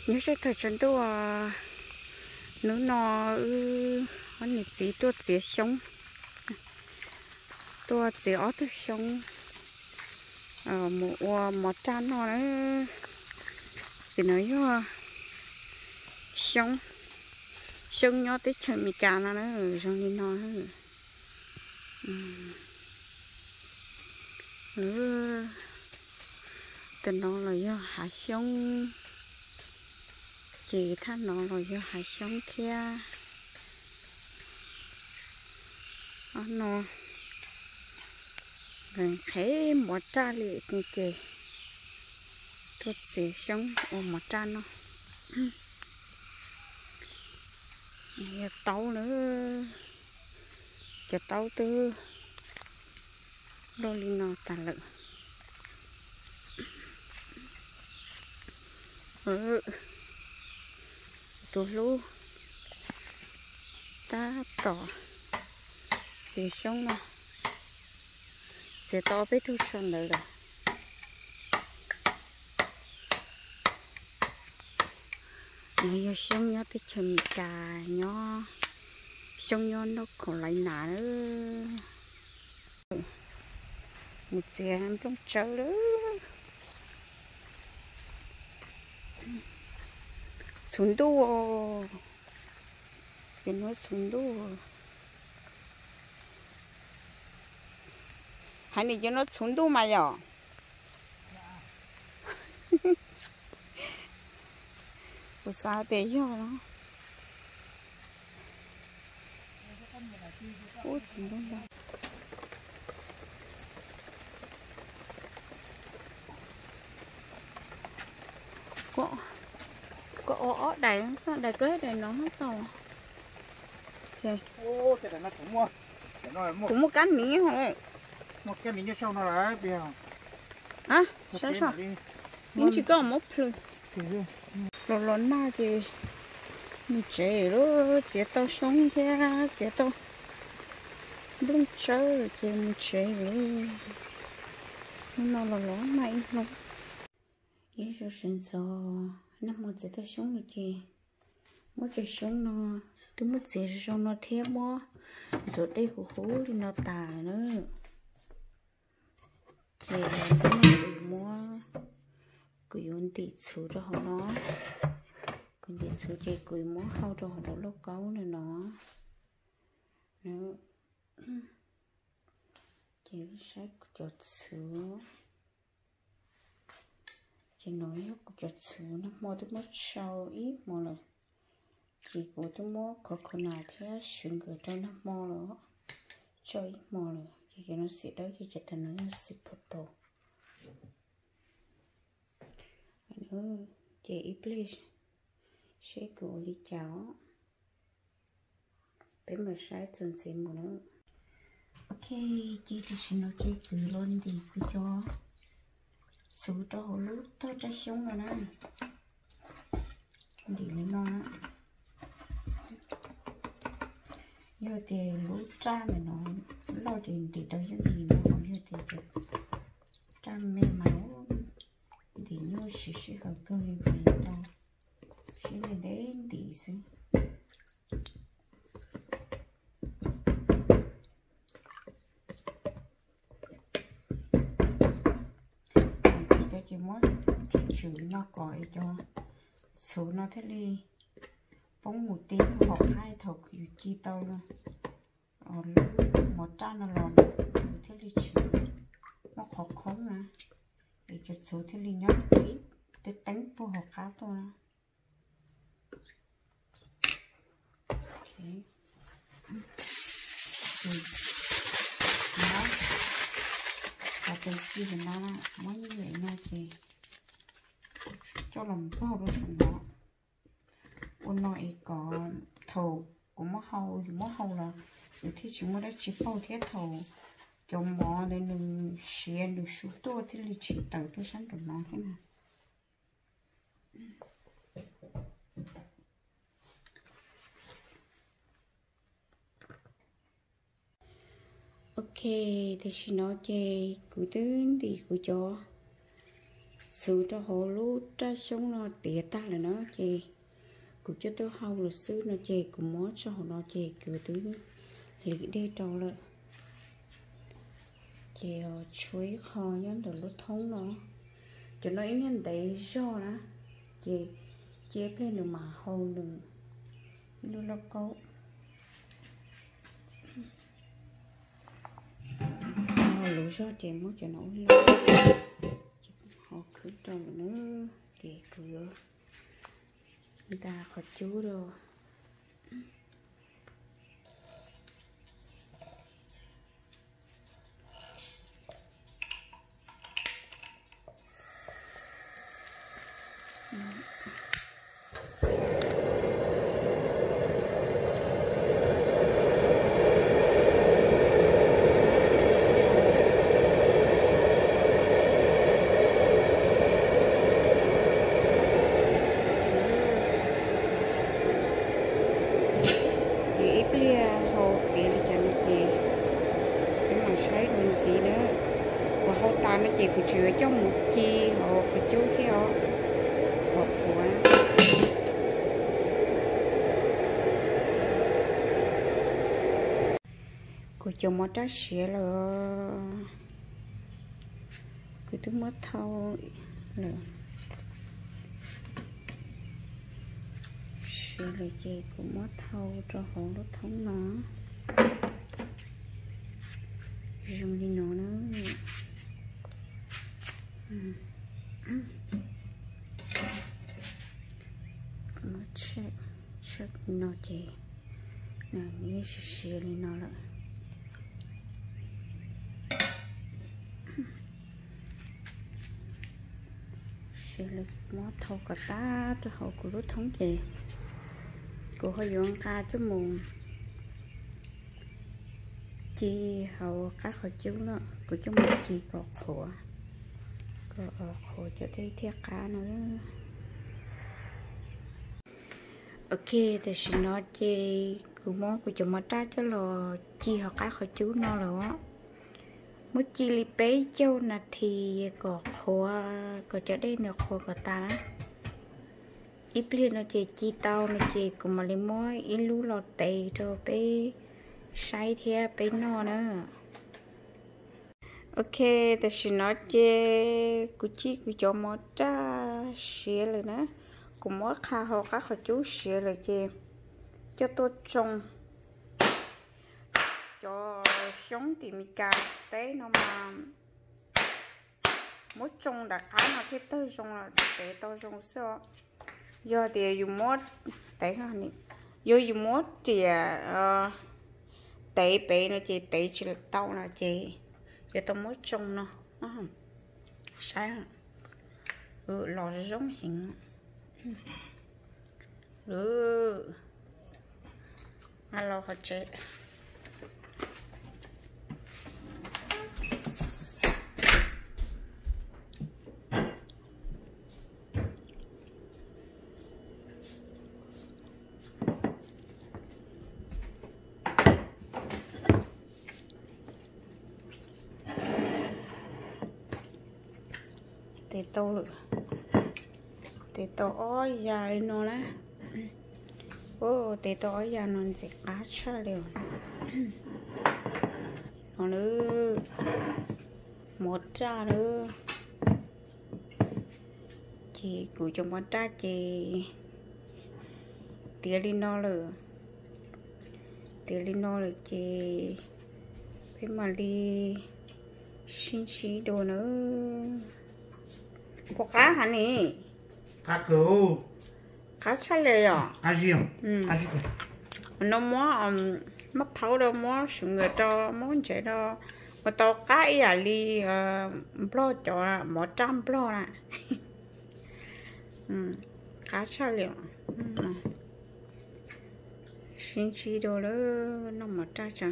Nyob sab thaum tsaus ntuj, hnub no wb ob niam txiv tuaj txiav xyoob, tuaj txiav ob tug xyoob mus ua mov raj noj na. Tim no yog xyoob, xyoob nyob teb chaws Amelikas no na, zoo li no. Tam no los yog hav xyoob, ces thaj no los yog hav xyoob thiab. Ob no qhev mov raj li ces tuaj txiav xyoob ua mov raj noj. Yog taub na, cov taub twb loj li no tas lawm. Tus hlub tab tom txiav xyoob no, txiav tau peb tug tso ntawd lawm. No yog xyoob nyob teb chaws Amelikas, nyob xyoob nyob North Carolina na. Mus txiav nplooj tsawb lawm. Txhuv ntuj, cov no txhuv ntuj. Hais nim cov no txhuv ntuj mas yom. Kuv xav tias yog no. Ub, tsis ntuj ntag. Koj ua ob daim xwb, daim koj daim no tau. Kuv muaj kab niv. Saib, yeej tsis koj muab plhws. Los los nag ces mus tsev lawm, txiav tau xyoob thiab txiav tau nplooj tsawb ces mus tsev lawm. Hnub no los los nag ib hnub. Ib zaug sawv ntxov, nag hmo txiav tau xyoob no ces muab cov xyoob no, twb muab txiav zoo zoo no thiab muab ntxuav dej huv huv li no tas lawm na. Ces kuv muab, kuv yuav ntim txhuv rau hauv no. Kuv ntim txhuv ces kuv yuav muab hau rau hauv lub lauj kaub no no. Ces saib kuv cov txhuv. Ces no yog kuv cov txhuv, nag hmo twb muab tsau ib hmo lawm. Ces kuv twb muab khov kho nas thiab swv nkawd rau nag hmo los tsau ib hmo lawm. Ces cov no xim dawb ces cov tas no yog xim purple. Ces ib pliag seb kuv ua li cas os. Peb mam saib txuas ntxiv mus na. Ok, ces tam sim no ces kuv los ntim kuv cov txhuv rau hauv lub tog raj xyoob no na. Ntim li no na. Yog tias lub raj ntawm no loj ces ntim rau yooj yim no, yog tias cov raj me mas ntim nyuaj siv sij hawm kawg li, kuv yuav tau siab ntev ntev ntim xwb. Ntim cov ces muab tswm tswm no kom es cov txhuv no thiaj li poob mus tib puag hauv qab thaum yus ci tau lub mov raj no los, yus thiaj li tsis muaj qhov khoob na, es cov txhuv thiaj li nyob tib teeb puag hauv qab tuaj na. Cov tais ci no muab nyiam no ces coj los npog rau saum no. Ua no es kom thaum kuv muab hau, yus muab hau los yus thiaj tsis muaj dab tsi paug thiab thaum cov mov ntawd nws siav nws su tuaj thiaj li tsis tawm tuaj sab nraum no thiab na. Ok, tam sim no ces kuv twb ntim kuv cov Txuv rau hauv lub raj xyoob no tiav tag lawm na, ces kuv coj tuaj hau lawm xwb no, ces kuv muab tso hauv no ces kuv twb hliv dej rau lawm. Ces tshuav ib qho nyob ntawm lub thoob no. Cov no ib nyuag ntev zog na, ces cia ib pliag nws mam hau nws ib lub lauj kaub. Hau luv zog ces muab cov no ua loj, ces hau khwb rau lawm na, ces kuv yuav nta qhov cub rau. Ces ib pliag hau tiav li cas no ces kuv mam saib dua ntxiv na. Kuv hau tas no ces kuv tseem yuav coj mus ci hauv qhov cub thiab os, kom qhuav. Kuv cov mov raj siav lawm, kuv twb muab thau lawm. Siav lawm ces kuv muab thau rau hauv lub thoob no, zoo li no na. Muab tshaj li no ces nws yeej siav siav li no lawm. Siav lawm, muab thau kom tag rau hauv kuv lub thoob ces kuv ho yuav nqa coj mus ci hauv qab qhov cub na, kuv coj mus ci kom qhuav, kom qhuav cov dej thiaj qab na. Ok, tam sim no ces kuv muab kuv cov mov raj coj los ci hauv qab qhov cub no lawm os. Muab ci li peb caug nas this kom qhuav, kom cov dej ntawd qhuav kom tas na. Ib pliag no ces ci tau no ces kuv mam li muab ib lub los tev rau peb saib thiab peb noj na. Ok, tam sim no ces kuv ci kuv cov mov raj siav lawm na. Kuv muab qha hauv qab qhov cub siav lawm ces coj tuaj tsoo. Cov xyoob tim Meskas teb no mas muab tsoo nram qab no thiaj tawg zoo los tev tau zoo xwb os. Yog tias yus muab tev, yog yus muab riam tev pem no ces tev tsis tau no ces yuav tau muab tsoo no. Saib, los zoo heev. Los qhov tsev. Tes tau lawm, tes tau ob yas li no na. Tes tau ob yas no ntxim qab tshaj li os. No na, mov raj na. Ces kuv cov mov raj ces tiav li no lawm. Tiav li no lawm ces peb mam li sib ntsib dua na. Puas qab heev ni? Qab tshaj li os. No muab maj phaub rau, muab sugar rau, muab ntsev rau, ua tau qab ib yam li Nplog cov mov raj Nplog na. Qab tshaj li. Sib ntsib dua lawm, noj mov raj tso.